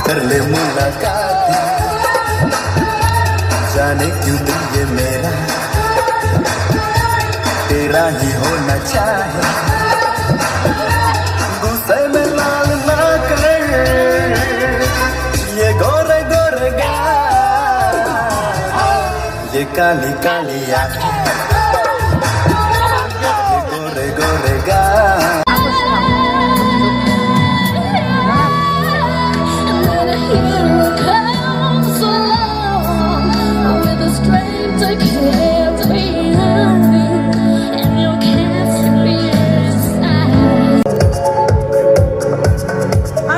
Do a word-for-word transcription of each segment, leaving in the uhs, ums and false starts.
कर ले मुलाकात, जाने क्यों दिल ये मेरा तेरा ही होना चाहे। गुस्से में लाल ना कर ये गोरे गोरे गाल, ये काली काली आंखें, ये गोरे गोरे गाल।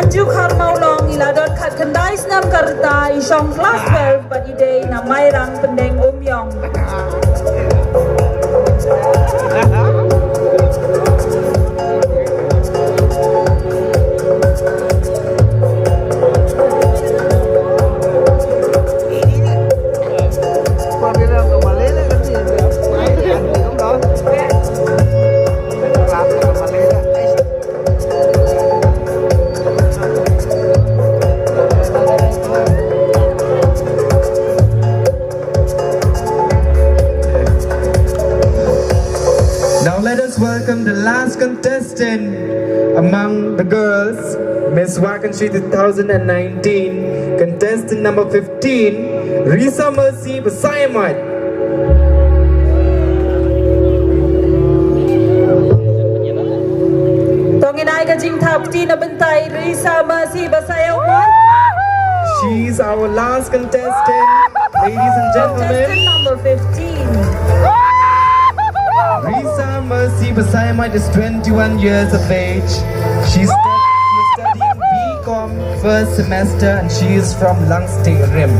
Anju Kharmawlong i la don khatkhyndai snem ka rta, i shong klas twelve bad i dei na Mairang Pyndengumiong. Now let us welcome the last contestant among the girls, Miss Wakanshi two thousand and nineteen, contestant number fifteen, Risa Mercy Basaiawmoit. To ngin ai ka jingthap kti na bynta i Risa Mercy Basaiawmoit. She's our last contestant, ladies and gentlemen. Contestant number fifteen. Risa Mercy Basaiawmoit is twenty-one years of age. She's stud- she's studying B Com first semester and she is from Langstieh Rim.